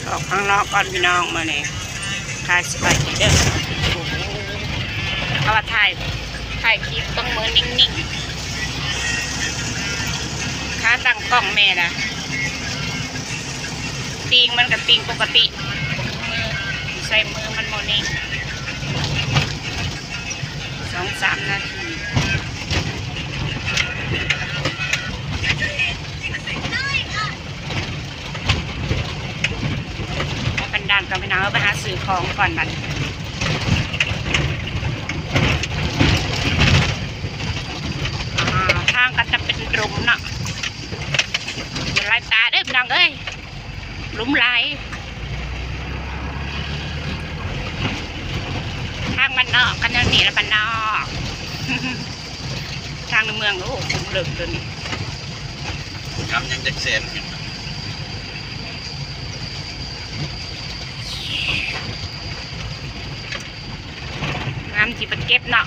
ອອກຂ້າງນອກກ່ອນພີ່ນ້ອງ ມື້ນີ້ ຖ່າຍສະບາຍດີເດີ. ເພາະວ່າຖ່າຍ ຖ່າຍຄລິບຕ້ອງມືນິ່ງໆ ຂາຕັ້ງກ້ອງແມ່ນະ ຕີງມັນກໍຕີງປົກກະຕິ ໃຊ້ມືມັນບໍ່ນິ່ງ. ສອງສາມນາທີ ໄປບັນດານກ່ອນພີ່ນ້ອງເອີຍ ໄປຫາຊື້ຂອງກ່ອນບັດນີ້. ອ່າ ທາງກໍຈະເປັນຫຼຸມເນາະ ຢ່າໄລ່ຕາເດີພີ່ນ້ອງເອີຍ. ຫຼຸມຫຼາຍ ທາງບ້ານນອກ ຄັນແນວນີ້ລະບ້ານນອກ ທາງໃນເມືອງ ໂອ້ ຂຸມເລິກຕົວນີ້ ກຳຍັງຈັກແສນ ງາມທີ່ເພິ່ນເກັບເນາະ.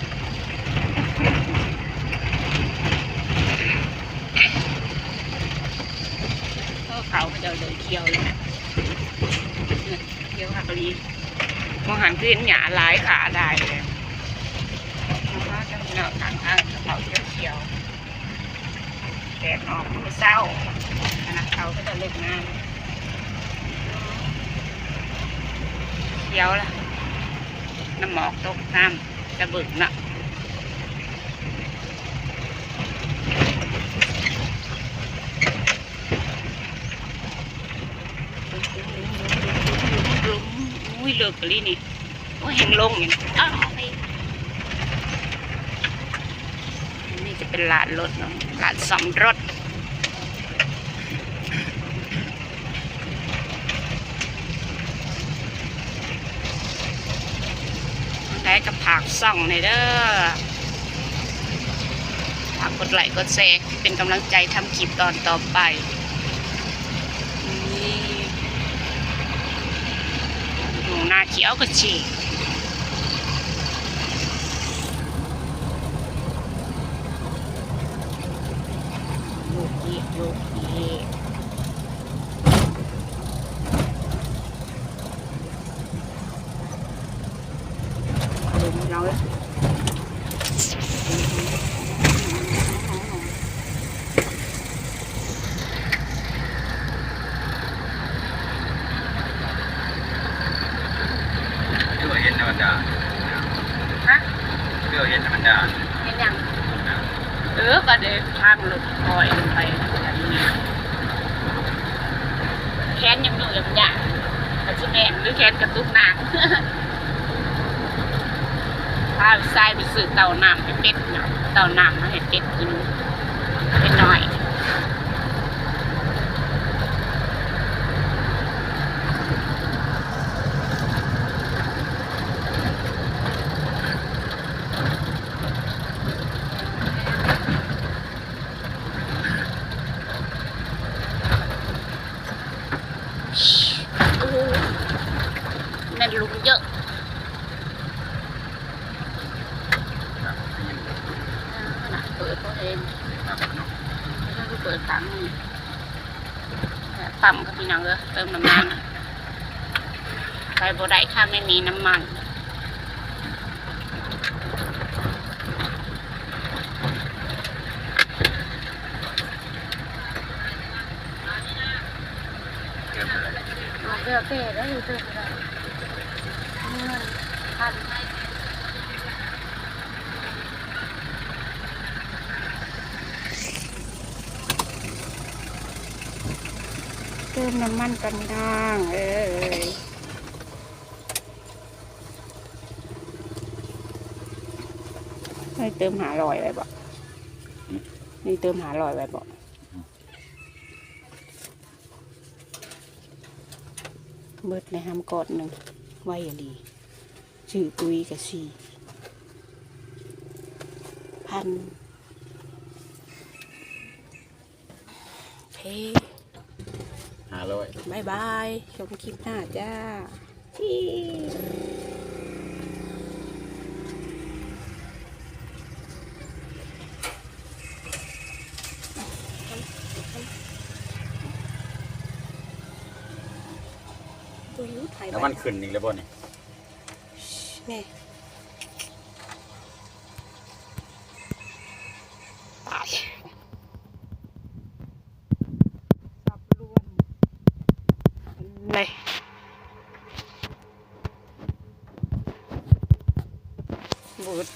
ເອີ ເຂົາເຂົາເຈົ້າເລີ່ມຂຽວແລ້ວ ຂຽວຄັກອີ່ຫຼີ. ມອງຫັນຄືເຫັນຫຍ້າຫຼາຍ ຂາຫຼາຍເລີຍ. ມາເນາະ ທາງທາງເຂົາຂຽວໆ ແດດອອກມື້ເຊົ້າ ຂະໜາດເຂົາກໍຈະເລິກງາມ ຂຽວລະ ນ້ຳໝອກຕົກ ນ້ຳຈະບຶກເນາະ. ອຸ້ຍ ເລິກອີ່ຫຼີນີ້ ໂອ້ຍ ແຮງລົງອີກ. ອ້າວ ນີ້ຈະເປັນລານລົດເນາະ ລານສ້ອມລົດ. ຈັ່ງໃດກໍຝາກຊ່ອງແດ່ເດີ ຝາກກົດໄລ້ກົດແຊ ເປັນກຳລັງໃຈທຳຄລິບຕອນຕໍ່ໄປ. ນີ້ ໜູນາຂຽວກະຈີ ໂຍກເຍກໂຍກເຍກ. ລົມເຮົາເອີຍ ຄືວ່າເຫັນທຳມະດາ. ຮະ? ຄືວ່າເຫັນທຳມະດາ. ເຫັນຫຍັງ? ເອີ ກໍໄດ້ທາງລົດຄ່ອຍລົງໄປ ແຂນຍັງໜຸ່ມຢາກ ອາດຊິແມ່ນ ຫຼືແຂນກະຕຸກນ້ຳ. ພາລູກຊາຍໄປຊື້ເຕົ້ານ້ຳໃຫ້ເປັດເນາະ ເຕົ້ານ້ຳມາໃຫ້ເປັດກິນ ເປັດນ້ອຍ. ໂອ້ ແມ່ນຫຼຸມເຍີະ. ເອີ ເປີດບໍ່ເຫັນ ເປີດທາງນີ້. ປ້ຳ ພີ່ນ້ອງເອີຍ ເຕີມນ້ຳມັນ ໄປບໍ່ໄດ້ ຖ້າໄມ່ມີນ້ຳມັນ. ໂອເຄ ໂອເຄ ໄດ້ຢູ່ ເຕີມໄດ້ ເງິນພັນ. ເຕີມນ້ຳມັນກ່ອນພີ່ນ້ອງເອີຍ. ໄດ້ເຕີມຫ້າຮ້ອຍໄວ້ບໍ່? ໄດ້ເຕີມຫ້າຮ້ອຍໄວ້ບໍ່? ເບິດໃນຫ້ຳກອດໜຶ່ງ ໄວອີ່ຫຼີ. ຊື້ປຸ໋ຍກະສີ່ພັນ. ໂອເຄ ຫ້າຮ້ອຍ. ບາຍບາຍ ຊົມຄລິບໜ້າຈ້າ. น้ำมันขึ้นอีกแล้วบ่นี่ นี่ ตาย สับล้วน นี่ เบิด